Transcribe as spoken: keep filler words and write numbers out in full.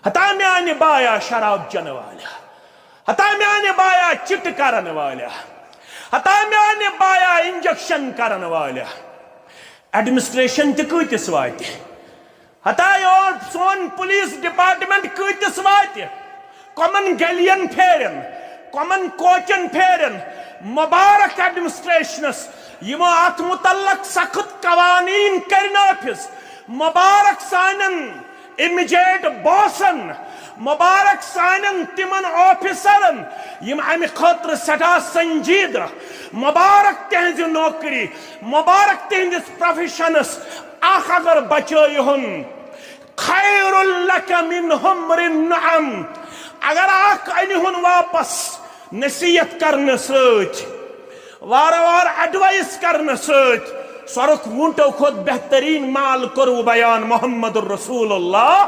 ہتا میانہِ بایا شراب چنہٕ والیا، ہتا میانہِ بایا چٹہٕ کرن والیا، ہتا میانہِ بایا انجیکشن کرن والیا، ایڈمنسٹریشن تہِ کۭتِس واتہِ؟ ہتا یور سون پولیس ڈپارٹمنٹ کۭتِس واتہِ؟ کمن گلین پھیرن، کمن کوچن پھیرن؟ مبارک ایڈمنسٹریشنس، یِمو اتھ متعلق سخت قوانین کٔرۍ نافذ۔ مبارک سانٮ۪ن امیجیٹ باسن، مبارک سانٮ۪ن تِمن آفیسرن، یِم امہِ خٲطرٕ سٮ۪ٹھاہ سنجیدٕ۔ مبارک تِہنزِ نوکری، مبارک تِہندِس پروفیشنس۔ اکھ اگر بچٲیہُن، خیر لک من حمر النعم۔ اگر اکھ انہُن واپس نصیحت کرنہٕ سۭتۍ، وارٕ وارٕ ایڈوائس کرنہٕ سۭتۍ، سۄرُکھ ووٗنٹو کھۄتہٕ بہتریٖن مال کوٚروٕ بیان محمد رسول اللہ۔